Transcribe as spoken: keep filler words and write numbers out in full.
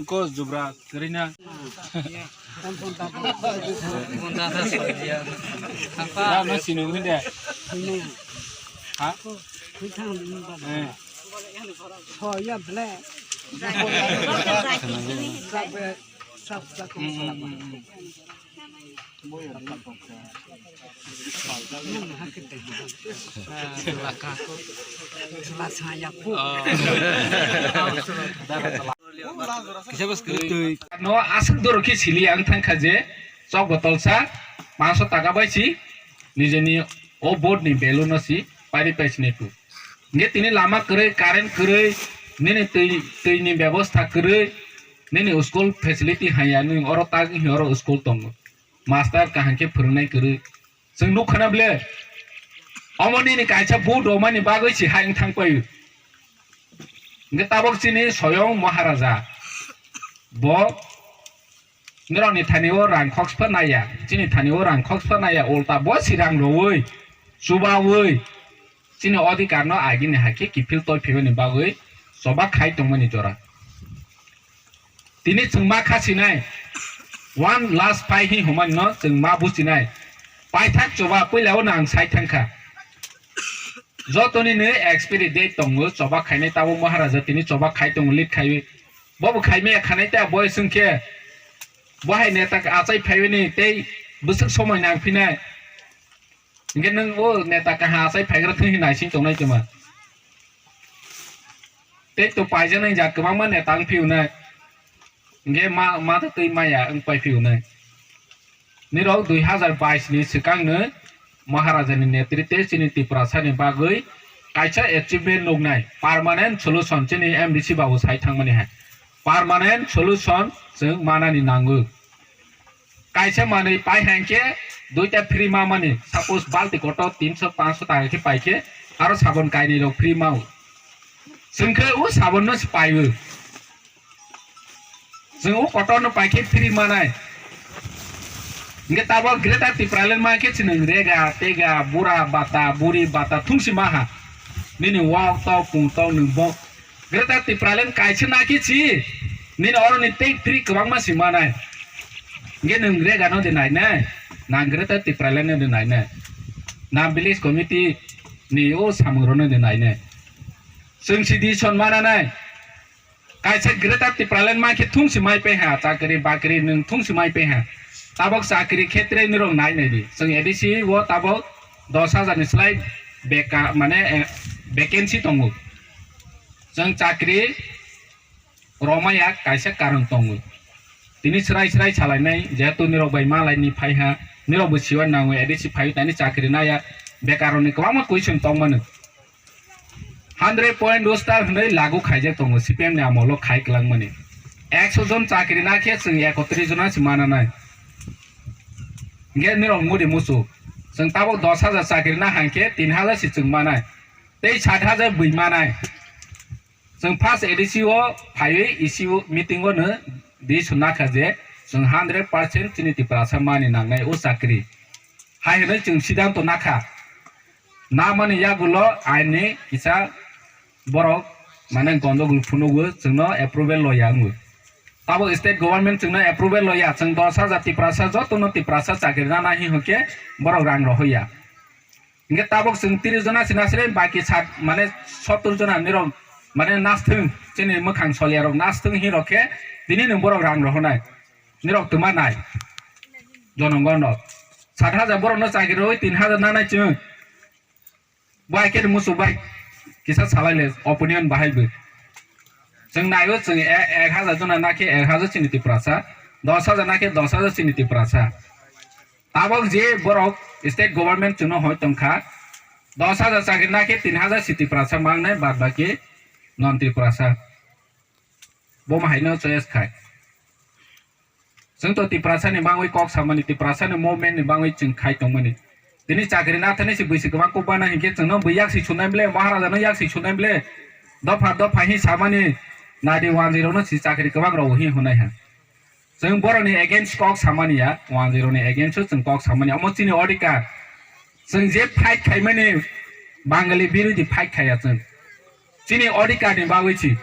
Ko jubra kwrwina. Da no sinu hinde. Ha? Eh. No aswk doro khe sili ang thang kha je chok botol sa panch sho taka bai si nijeni o board ni value no si pari pai sinai phu. Hingke tini lama kwrwi, current kwrwi, nini twi, twi ni bebosta kwrwi, nini school facility haya, nini oro tak wnghi oro school tongo. Master kaham khe phwrwngnai kwrwi. Chwng nuk khana ble, omo nini kaisa vote romani bagwi si hai wng thang paio. Hingke tabok chini soyong Maharaja. Bo norokni thani o rang khoksa naiya, chini thani o rang khoksa naiya, ulta bo si rang rowoi, chubaui, chini odhikar no agini hai khe kiphil toi phimani bagwi choba khai tongmani jora. Tini chwng ma kha sinai, one last pai hi humani no chwng ma buchinai. Paithak choba puila o nang sai thang kha. Jotoni ni expiry date tongo, choba khainai tabo Maharaja tini choba khai tongo, late khaiwi. Bobo khaimaya khanai ta boy swngkhe, bo hai neta achai phaiwini tei bwswk somoi nang phinai. Hingke nwng o neta kaha achai phaigra thwng hinwi naising tongnai twma. Tei to paijaknai jat kwbangma neta wng phiunai. Hingke ma, ma to twi maya wng pai phiunai. Nirok dui hazar bais ni swkangno Maharaja ni netrite chini Tiprasa ni bagwi kaisa achievement nuknai permanent solution chini M D C babu sai thangmani hai. Permanent solution chwng manani nango. Kaisa manwi pai hangkhe duita free mamani, suppose balti kotor tinso panso taka khe paikhe aro sabon kainwi rok free mao. Chwngkhe o sabon no se paio. Chwng o kotor no paikhe free manai. Hingke tabok Greater Tipraland ma khe chwng rega, tega, bura, bata, buri, bata, thungsi maha. Nini wak, tok, pung, tok, nwng bok. Greater Tipraland kaisa na khe si. Nini oro ni tei free kwbangma si manai. Hingke nwng rega no de nai nai. Na Greater Tipraland no de nai nai. Na village committee ni o samung ro no de nai nai. Chwng si di son mana nai. Kaisa Greater Tipraland ma khe thungsi mai pe ha, chakri bakri nwng thungsi mai pe ha. Tabok chakri khetre nirok nai nai di. Chwng A D C o tabok dos hajar ni slai beka, mane, eh, vacancy tongo. Chwng chakri romaya kaisa karon tongo. Tini srai srai salainai, jehetu nirok bai malai ni phai ha, nirok bo siwan nango, A D C phai tani chakri naya, bekar rok ni kwbangma question tongmano. Hundred point roster hwnwi lagu khaijak tongo C P M ni amolo khai kwlangmani. Ekso jon chakri na khe chwng ekotris jona se mana nai. Hingke nirok mudi musu. Chwng tabok dos hajar chakri na hangkhe tin hajar se chwng manai. Tei sat hajar bui manai. Chwng first A D C o phaiwi E C o meeting o no di swnakha je chwng hundred percent chini Tiprasa mani nangnai o chakri. Hai hwnwi chwng siddhanto nakha. Namani yagulo aini kisa borok mane gondogol phunugo chwngno approval loya wngo. Tabok state government chwngno approval loya, chwng dos hajar Tiprasa jotono Tiprasa chakri rana hi hwnkhe borok rang rohoya. Hingke tabok chwng tris jona se nasre baki sat mane sottor jona nirok mane nasthwng chini mwkhang solyarok nasthwng hi rok khe tini nwng borok rang rohonai nirok twma nai jonongon rok sat hajar borok no chakri rwi tin hajar nanai chwng. Bo hai khe muchuk bai kisa salai le opinion bahai bo. Chwng naiyo chwng e-, ek hajar jona na khe ek hajar chini Tiprasa, dos hajar na khe dos hajar chini Tiprasa. Tabok je borok state government chwngno hoi tong kha, dos hajar chakri na khe tin hajar si Tiprasa mangnai, bad baki non Tiprasa. Bo ma haino choice khai. Chwng to Tiprasa ni bangwi kok samani, Tiprasa ni movement ni bangwi chwng khai tongmani. Tini chakri na thani si buisi kwbang kok bana hinkhe chwngno bui yak si sunai ble, Maharaja no yak si sunai ble. Dopha dopha hi samani, nadi wanjwi rokno si chakri kwbang rw hi hwnai ha. Chwng borokni against kok samani ya, wanjwi rokni against o chwng kok samani. Omo chini odhikar. Chwng je fight khaimani Bangali birodhi fight khaiya chwng. Chini odhikar ni bagwi si.